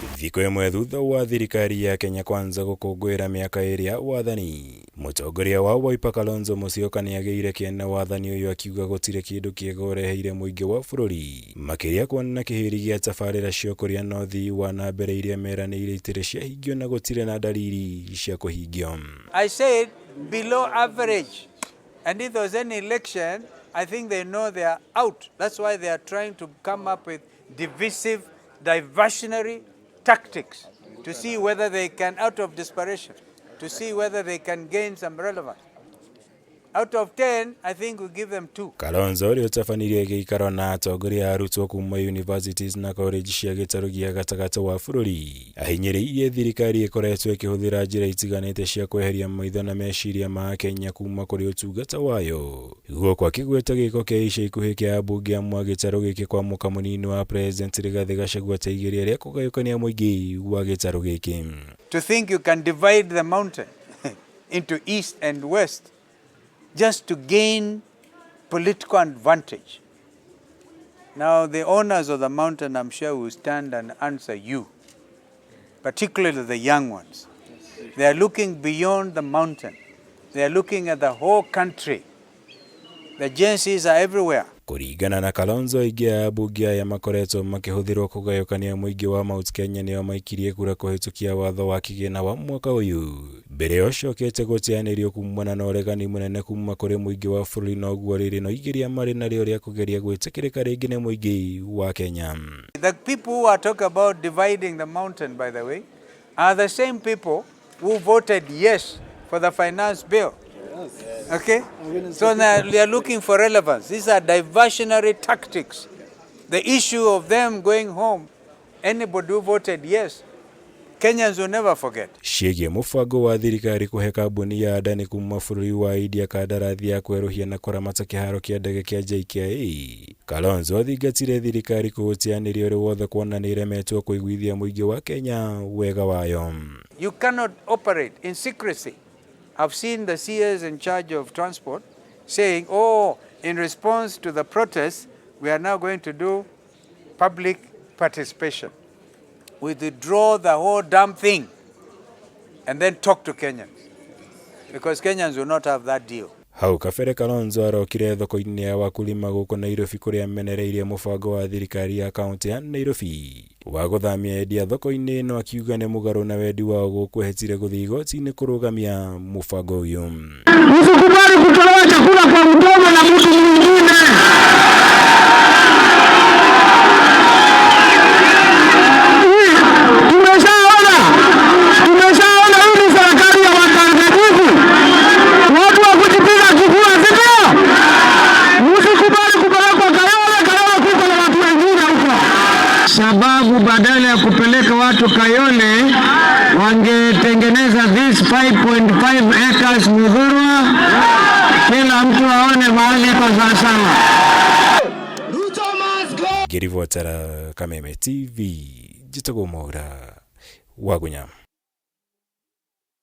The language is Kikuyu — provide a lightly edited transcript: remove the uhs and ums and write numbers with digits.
Thikũ ĩmwe thutha wa thirikari ya Kenya Kwanza gũkũngũĩra mĩaka ĩrĩ ya wathani, mũtongoria wa Wiper Kalonzo Musyoka nĩagĩire kĩene wathani ũyũ akiuga gũtirĩ kĩndũ kĩega ũreheire mũingĩ wa bũrũri, makĩria kuona kĩhĩri gĩa tabarĩra cia ũkũria na ũthii wa na mbere iria meranĩire itirĩ ciahingio na gũtirĩ na ndariri cia kũhingio. I said below average. And if there was any election, I think they know they are out. That's why they are trying to come up with divisive, diversionary tactics to see whether they can, out of desperation, to see whether they can gain some relevance. Out of 10, I think we give them 2. Kalonzo ũrĩa ũtabanirie gĩikaro na atongoria a arutwo kuma universities na college cia gĩtarũ gĩa gatagatĩ wa bũrũri ahinyĩrĩirie thirikari ĩkoretwo ĩkĩhũthĩra njĩra itiganĩte cia kweheria maitho na meciria ma Kenya kuma kũrĩ ũtungata wayo gũkũ akĩgweta gĩko kĩa ica ikuhĩ kĩa ambunge amwe a gĩtarũ gĩkĩ kwamũka mũnini wa president Rigathĩ Gachagua ta igeria rĩa kũgayũkania mũingĩ wa gĩtarũ gĩkĩ. To think you can divide the mountain into east and west just to gain political advantage. Now, the owners of the mountain, I'm sure, will stand and answer you, particularly the young ones. They are looking beyond the mountain. They are looking at the whole country. The Gen Zs are everywhere. Kũringana na Kalonzo, aingĩ a ambunge aya makoretwo makĩhũthĩrwo kũgayũkania mũingĩ wa Mount Kenya nĩo maikirie kura kũhĩtũkia watho wa kĩgĩna wa mwaka ũyũ. Mbere ĩyo ũcokete gũteanĩrio kumana na ũregani mũnene kuma kũrĩ mũingĩ wa bũrũri noguo rĩrĩ no igeria marĩ narĩo rĩa kũgeria gwĩtĩkĩrĩka rĩngĩ nĩ mũingĩ wa Kenya. The people who are talking about dividing the mountain, by the way, are the same people who voted yes for the finance bill. Okay? So now they are looking for relevance. These are diversionary tactics. The issue of them going home, anybody who voted yes, Kenyans will never forget. Ciĩgiĩ mũbango wa thirikari kũhe kambuni ya Adani kuma bũrũri wa India kandarathi ya kwerũhia na kũramata kĩharo kĩa ndege kĩa JKIA. Kalonzo athingatire thirikari kũũteanĩria ũrĩ wothe kuona nĩ ĩremetwo kũiguithia mũingĩ wa Kenya wega wayo. You cannot operate in secrecy. I've seen the CS in charge of transport saying, oh, in response to the protests, we are now going to do public participation. We withdraw the whole damn thing and then talk to Kenyans, because Kenyans will not have that deal. Hau kabere Kalonzo arokire thoko-inĩ ya Wakulima gũkũ Nairobi kũrĩa amenereirie mũbango wa thirikari ya kaunti ya Nairobi wa gũthamia endia thoko-inĩ ĩno akiuga nĩ mũgarũ na wendi wao gũkũ ehĩtire gũthiĩ igoti-inĩ kũrũgamia mũbango ũyũ. Usikubali kutolewa chakula kwa mdomo na mtu mwingine. Tumeshaona hii ni serikali ya wadanganyifu, watu wa kujipiga kifua, si ndio? Msikubali kupelekwa Kayole, Kayole kuko na watu wengine huko. Sababu badala ya kupeleka watu Kayole wangetengeneza this 5.5 acres Muthurwa, kila mtu aone mahali iko sawasawa. Ngĩribotera Kameme TV, njĩtagwo Mwaura wa Gunya.